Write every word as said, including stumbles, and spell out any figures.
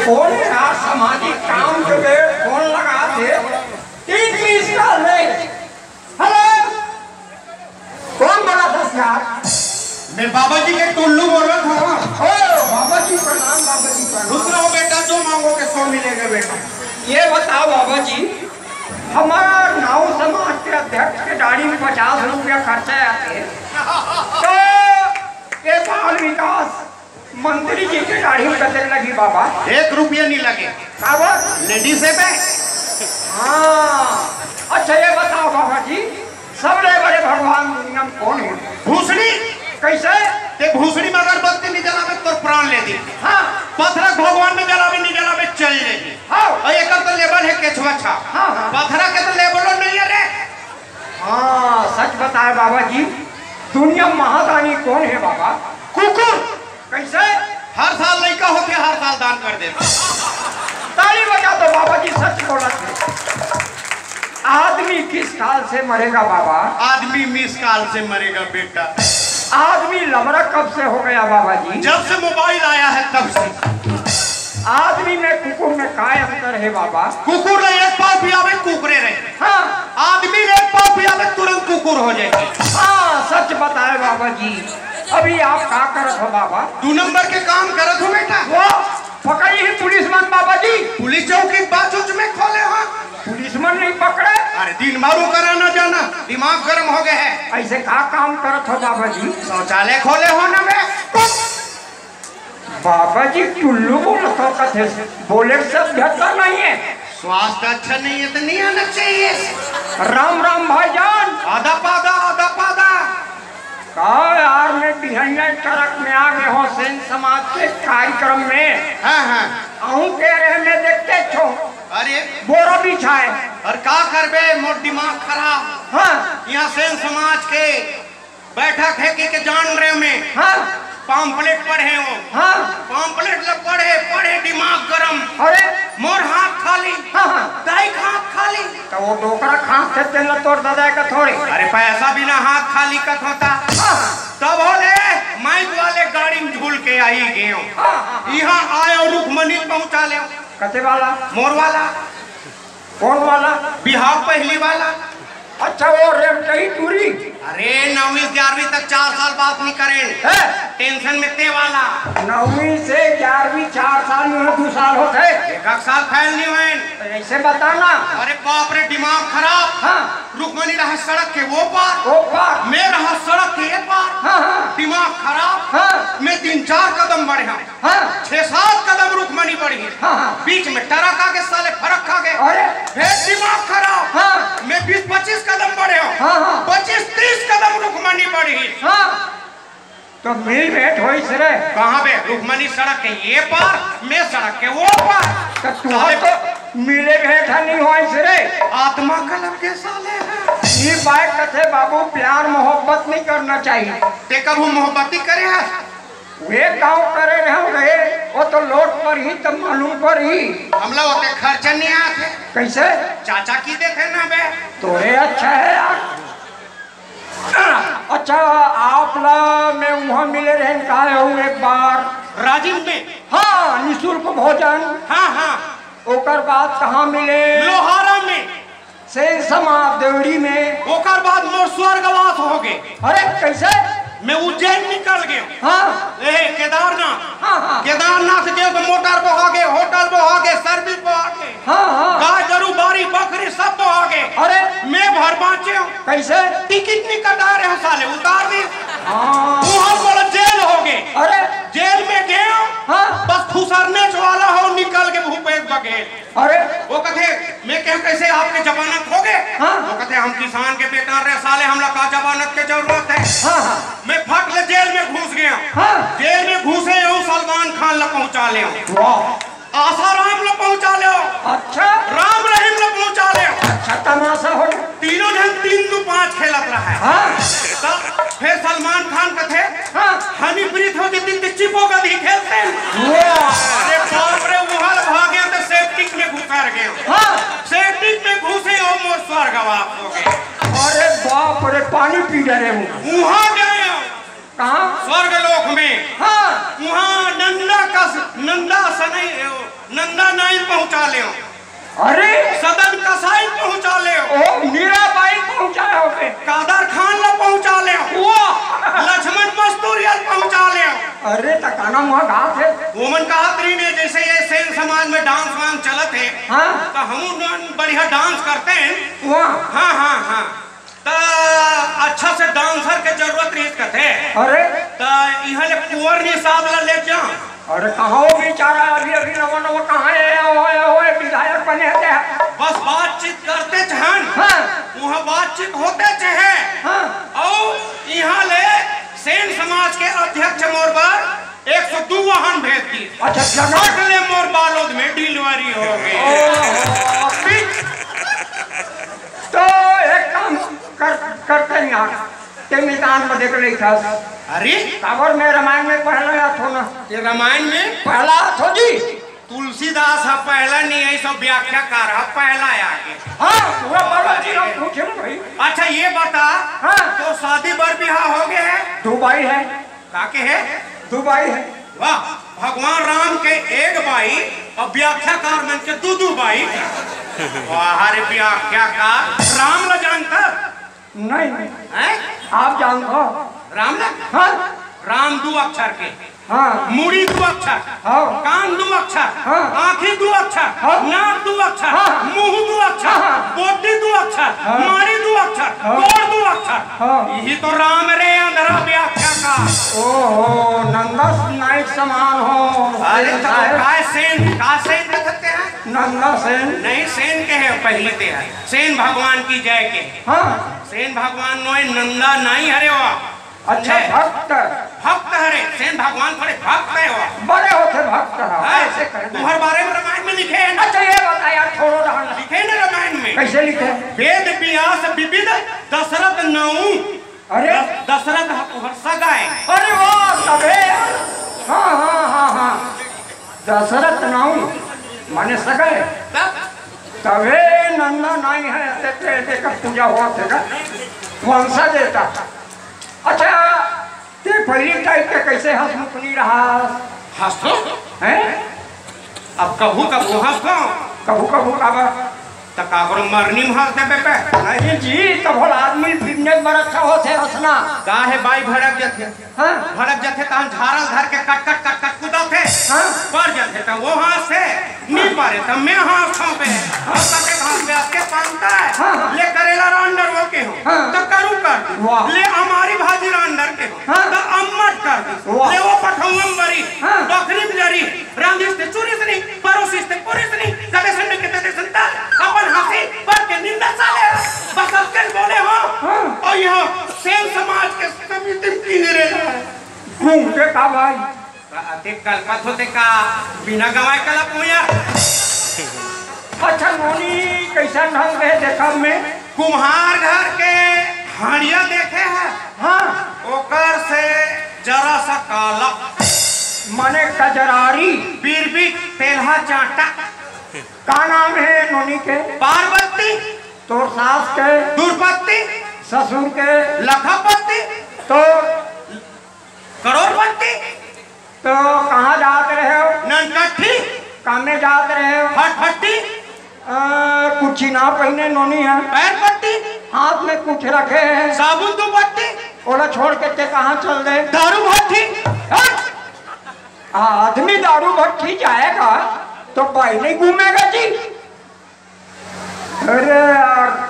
Phone यार, सामाजिक काम के बेर फोन लगा दे। तीन मिस कॉल ले। हेलो, कौन बोला था यार? मैं बाबा जी के टुल्लू बोल रहा था। ओ बाबा जी प्रणाम, बाबा जी प्रणाम। खुश रहो बेटा, जो मांगोगे सो मिलेगा बेटा। ये बताओ बाबा जी, हमारा नाऊ समाज के अध्यक्ष के दाढ़ी में पचास रुपया खर्चा आते, तो ये बाल विकास मंत्री जी के दाढ़ी में कते लगी बाबा? एक रुपया नहीं लगे। काबर? लेडीज है बे। हाँ, अच्छा ये बताओ बाबा जी, सबले बड़े भगवान दुनिया में कौन है? भूसड़ी। कैसे? ते भूसड़ी में अगरबत्ती नहीं जलावे तो प्राण ले दी। हाँ। पथरा भगवान में जलावे नहीं जलावे चल जाए। हाँ। और एक तो लेबल है केछवा छाप। हाँ, हाँ। पथरा के तो लेबलो नहीं है रे। हाँ, सच बताए बाबा जी, दुनिया में महादानी कौन है बाबा? कुकुर। कैसे? हर साल लइका होथे, हर साल दान कर देथे। ताली बजा दो बाबा जी, सच बोलत हे। आदमी किस काल से मरेगा बाबा? आदमी मिस काल से मरेगा बेटा। आदमी लबरा कब से हो गया बाबा जी? जब से मोबाइल आया है तब से। आदमी में कुकुर में काय अंतर है बाबा? कुकुर ला एक पाव पियावे, कुकुरे रहे। हाँ। आदमी ला एक पाव पियावे, तुरंत कुकुर हो जाए। हाँ, सच बताए बाबा जी। अभी आप का करत हो बाबा? दू नंबर के काम करत हो बेटा। वो पकड़ी ही पुलिस मन बाबा जी। पुलिस चौकी बाजू में खोले हो। पुलिस मन नहीं पकड़े। अरे दिन भर वो कराना जाना, दिमाग गर्म हो गए है। ऐसे का काम करत हो बाबा जी? शौचालय खोले हो ना बे। बाबा जी टुल्लू बोलत हो कथे, बोले से सभ्यता नहीं है। स्वास्थ्य अच्छा नहीं है तो नहीं आना चाहिए। राम राम भाईजान। आधा पादा, आधा पादा। का यार, मैं बिहनिया ट्रक में आ गए हो सेन समाज के कार्यक्रम में। हाँ, हाँ। अहूँ कह रहे मैं देखते छो। अरे। बोरा बिछाए। और का करबे, मोर दिमाग खराब। हाँ। यहाँ सेन समाज के बैठक है कि, के जान रहे मैं। हाँ। पाम्पलेट पढ़े हो। हाँ। पाम्पलेट ल पढ़े, पढ़े दिमाग गरम। अरे। मोर हाथ खाली। हाँ, हाँ। दाई के हाथ खाली। तो वो डोकरा खास थे तेन ल तोर ददा का थोड़े। अरे पैसा बिना हाथ खाली कत होता। हाँ, हाँ। तब हो ले, माइक वाले गाड़ी में झूल के आई गयो। हाँ, हाँ, हाँ। यहाँ आयो रुक्मणी पहुँचा ले। कते वाला? मोर वाला। कौन वाला? बिहाव पहली वाला। अच्छा, वो रेवटही टूरी। अरे, नौवीं से ग्यारहवीं तक चार साल बात नहीं करे। हैं? टेंशन में ते वाला। नौवीं से ग्यारहवीं चार साल में दो साल होते। एक, एक साल फैल नहीं हुए। तो ऐसे बताना। अरे बाप रे, दिमाग खराब। हाँ। रुक्मणी रहा सड़क के वो पार। वो पार। मैं रहा सड़क के ये पार। हाँ, हाँ। दिमाग खराब। हाँ। मैं तीन चार कदम बढ़े हूँ। हाँ। छह सात कदम रुक्मणी बढ़ी। हाँ, हाँ। बीच में ट्रक आगे, साले फरक खा गए। अरे। फिर दिमाग खराब। हाँ। मैं बीस पच्चीस कदम बढ़े हूँ। हाँ, हाँ। पच्चीस तीस कदम रुक्मणी बढ़ी। हाँ। तो मिल भेंट होइस रे। कहाँ बे? रुक्मणी सड़क के ये पार, मैं सड़क के वो पार। तो तू साले तो मिले भेंट नहीं होइस रे। आत्मा कलम के साले हैं। ये बात कथे बाबू, प्यार मोहब्बत नहीं करना चाहिए। ते कभू मोहब्बत ही करे है? वे गाँव करे रहे, वो तो लोट पर ही तब मालूम पर ही। हमला होते खर्चा नहीं आते। कैसे? चाचा की देते ना बे। तोरे अच्छा है यार। अच्छा, आप ला मैं वहाँ मिले रहन का हूँ एक बार। राजिम में? हाँ, निशुल्क भोजन। हाँ, हाँ। ओकर बाद कहाँ मिले? लोहारा में। सेन समाज देवड़ी में। ओकर बाद मोर स्वर्गवास हो गए। अरे, कैसे? मैं उज्जैन निकल गए। हाँ। ए, केदारनाथ। हाँ, हाँ। केदारनाथ गए तो मोटर बहा गए, होटल बहा गए, सर्विस बहा गए। हाँ, हाँ। गाय, गरू, बारी, बकरी सब बहा गए। अरे। मैं भर बाँचे हूँ। कैसे? टिकट नहीं कटा रहे हो साले, उतार दी। हाँ। वहाँ बोला जेल हो गए। अरे। जेल में गए हो। हाँ। बस फुसरने वाला हो, निकल के भूपेश बघेल। अरे। वो कथे, मैं कहूँ कैसे आपके जमानत हो गए? हाँ। वो कथे हम किसान के बेटा रहे साले, हमला का जमानत के जरूरत है? हाँ, हाँ। मैं फट ले जेल में घुस गया। हाँ। जेल में घुसे हूँ, सलमान खान ला पहुँचा ले हूँ। वाह। आसाराम ला पहुँचा ले हूँ। अच्छा। राम रहीम ला पहुँचा ले हूँ। अच्छा तमाशा हो। तीनों जन तीन दू पाँच खेलत रहा है। हाँ। तब फिर सलमान खान कथे, हाँ। हनीप्रीत हो जती तो चिपो गधी खेलते हैं। वाह। अरे बाप रे, उहल भागे तो सेप्टिक में घुसर गए। हाँ। सेप्टिक में घुसे हो मोर स्वर्गवास हो गए। अरे बाप रे, पानी पी रहे हो। वहाँ गए हो। कहाँ? स्वर्ग लोक में। हाँ। उहाँ नंदा कस-, नंदा सनई, नंदा नाई पहुँचा लेव। अरे। सदन कसाई पहुँचा लेव। ओ, मीराबाई पहुँचाए होबे। कादर खान ला पहुँचा लेव। वाह। लक्ष्मण मस्तूरिया ला पहुँचा लेव। अरे, त का नाम उहाँ घात हे? ओमन कहत रहिन हे, जइसे ये सेन समाज में dance वांस चलत हे, हाँ। त हमू मन बढ़िया dance करतेन। वाह। हाँ, हाँ, हाँ। त अच्छा से dancer के जरूरत रहिस कथे। अरे। त इहाँ ले कुंवर निषाद ला ले जा। अरे, कहाँ वो बेचारा, अभी, अभी नवा, नवा कहाँ हे, ओए, ओए, विधायक बने हे ते। बस बातचीत करतेच हन। हाँ। उहाँ बातचीत होतेच हे। हाँ। अउ इहाँ ले सेन समाज के अध्यक्ष मोर बर एक सौ दू वाहन भेज दिस। अच्छा, जगह। फट ले मोर बालोद में delivery हो गे। ओहो, अभी तो एक काम कर, करते हैं यार, ते मैदान में देख रही था। अरे? काबर मैं रामायण में पहला आथों ना। ते रामायण में? पहला आथों जी। तुलसीदास ह पहला नहीं आई, सब व्याख्याकार ह पहला आगे। हाँ, वो बाबा जी, हम पूछे ना भाई। अच्छा, ये बता, हाँ। तो शादी बर बिहाव हो गे हे? दू बाई हे। का के हे? दू बाई हे। वाह, भगवान राम के एक बाई अउ व्याख्याकार मन के दू दू बाई। वाह रे व्याख्याकार, राम ला जानथस? नहीं, नहीं। हैं? आप जानथो? राम ला? हाँ। राम दू अक्षर के। हाँ। मुड़ी दू अक्षर। हाँ। कान दू अक्षर। हाँ। आँखी दू अक्षर। हाँ। नाक दू अक्षर। हाँ। मुँह दू अक्षर। हाँ। बोटी दू अक्षर। हाँ। माड़ी दू अक्षर। हाँ। गोड़ दू अक्षर। हाँ। इही तो राम रे अंधरा व्याख्याकार। ओहो, नंदस नाई के समान हो। अरे तो काय सेन, का सेन कथस ते? नंदा सेन। नहीं, सेन के हे पहली ते हे। सेन भगवान की जय के। हाँ। सेन भगवान नोहे, नंदा नाई हरे वा। अच्छा, भक्त। भक्त हरे, सेन भगवान थोड़े भक्त हे वो। बड़े होथे भक्त हे, हाँ, ऐसे कह दे। तुम्हर बारे में रामायण में लिखे हे ना? अच्छा, ये बता यार, छोड़ो रामायण। लिखे हे ना रामायण में? कैसे लिखे? वेद व्यास विविध दशरथ नऊ। अरे? दस-, दशरथ ह तुम्हर सगा हे। अरे वाह, तभे। हाँ, हाँ, हाँ, हाँ। दशरथ नऊ, माने सगा हे। तब? तभे नंदा नाई हे, ते, ते, ते का पूजा होथे ना, वंशज हे। अच्छा, ते पहिली टाइप के कैसे हंसमुखनी रहा? हंसथों? हैं? अब कभू कभू हंसथों। कभू कभू काबर? त काकरो मरनी में हंस देबे पे। नहीं जी, तब भला आदमी fitness बर अच्छा होथे हंसना। का हे बाई भड़क जथे? हाँ। भड़क जथे तहन झारल धर के कट कट कट कट कूदथे। हाँ। पड़ जथे त वो हंसे, नी पड़े त मैं हंसथों बे। अब तके घास ब्याज के पानता हे। हाँ, हाँ। ले करेला रांडर वो के हो। हाँ। त करू कर। वाह। ले अमारी भाजी रांडर के हो। हाँ। त अम्मट कर। वाह। ले वो पठौम बरी। हाँ। बखरी में जरी। रांधिस ते चुरिस नहीं, परोसिस ते पुरिस नहीं, कते सन में कते सन ता, अपन हंसी पर के निंदा साले। बस अब कल बोले हो। हाँ। अउ यहाँ सेन समाज के समिति में की रे। घूम के का भाई? अते कलपत होते का, बिना गवाए कलप हो यार। अच्छा, नोनी कैसन ढंग के देखब में? कुम्हार घर के हांड़िया देखे हे? हाँ। ओकर से जरा सा काला। माने कजरारी। बिरबिट, तेलहा चांटा। का नाम हे नोनी के? पार्वती। तोर सास के? दुर्पत्ती। ससुर के? लखपति। तो करोड़पति। तो कहाँ जात रहे हो? ननकट्ठी। कामे जात रहे हो? फटफट्टी। आ, कुछ ना पहिने नोनी हे। पैर पट्टी। हाथ में कुछ रखे हे। साबुन दुपट्टी। ओला छोड़ के ते कहाँ चल दे? दारू भट्टी। हट! आ, आदमी दारू भट्टी जाएगा तो बाई नहीं घूमेगा जी। अरे यार,